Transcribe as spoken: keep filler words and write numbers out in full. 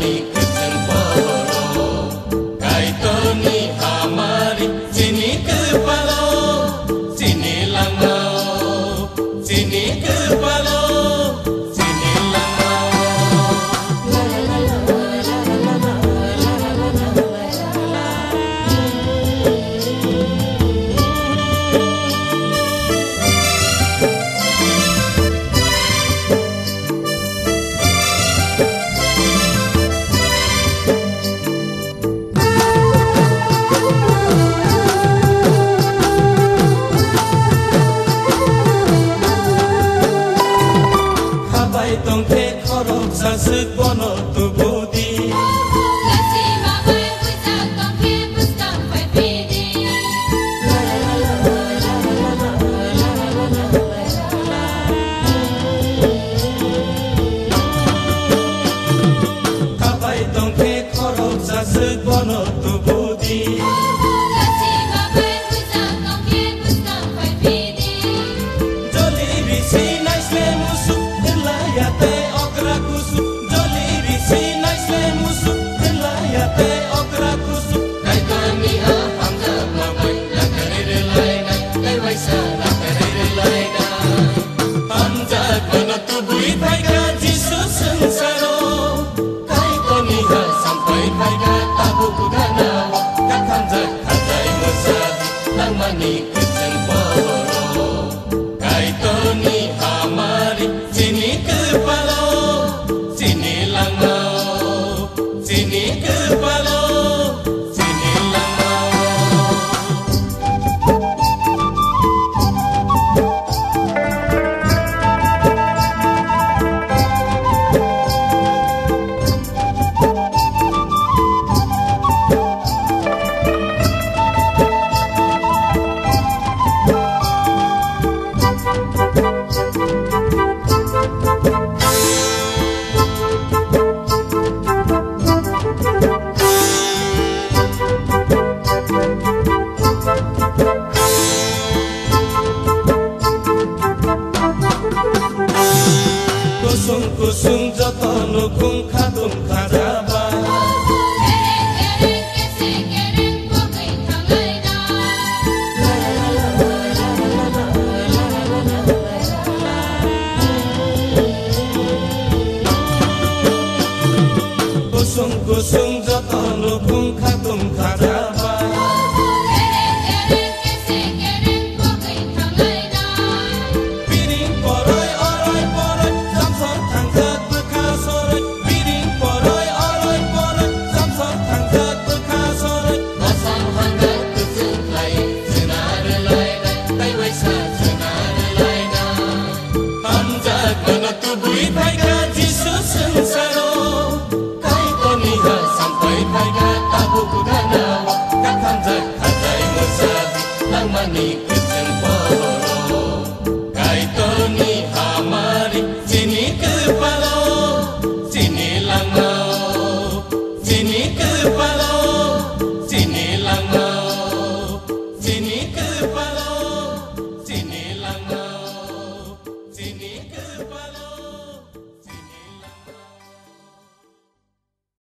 Kwchwng borok, Kaitorni hamari chini kwpalo, chini langmao, chini kwpalo, chini langmao. Khabai tongkhe khoroksa swk bono tubudi. Khabai tongkhe khoroksa swk bono tubudi. Joli bisi naisle musuk, hwnlaiya tei okra kusuk. Joli bisi naisle musuk, hwnlaiya tei okra kusuk. Kaitorni ha hamjakma bai nakarwi rwlainai, tei waisa nakarwi rwlainai. Hamjakmano tubui phaikha Jisu swngcharo. Kaitorni ha sampai phaikha tabuk gana. Kathamjak khajai mwsadi nangmani kwchwng borok. Kaitorni hamari chini kwpalo, chini langmao, chini kwpalo, chini langmao. Kusung kusung joto nukhung khatung khajabai. Kusung kusung joto nukhung khatung khajabai.